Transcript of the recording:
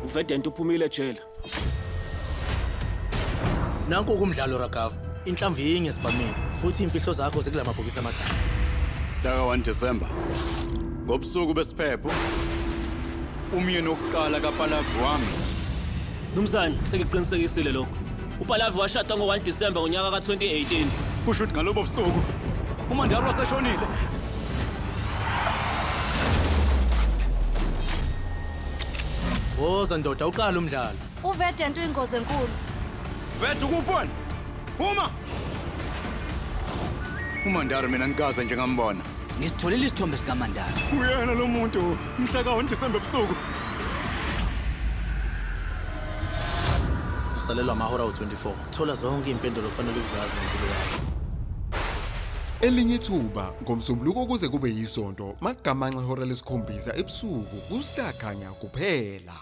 UVedent uphumile ejele. Nanku kumdlalo Ragav, inhlamvu yinye esibhamini futhi imfihlo zakho zikula mabhokisi amathathu. Mhla ka-1 December ngobusuku besiphepho umyeni wokuqala kaPalavi wami Mnumzane, sengikuqinisekisile lokho. UPalavi washada ngo-1 December ngonyaka ka-2018. Kusho ukuthi ngalobo busuku uMandaro waseshonile. Woza ndoda uqala umdlalo. UVedent uyingozi enkulu. Ved ukuphi wena? Phuma! UMandaro mina ngikaze nje ngambona. Ngisitholile isithombe sikaMandaro. Uyena lo muntu mhla ka-1 December ebusuku. Usalelwa amahora awu-24. Thola zonke iy'mpendulo ofanele ukuzazi ngempilo yakho. Elinye ithuba ngoMsombuluko kuze kube yisonto makugamanxa ihora lesikhombisa ebusuku kuStar Khanya kuphela.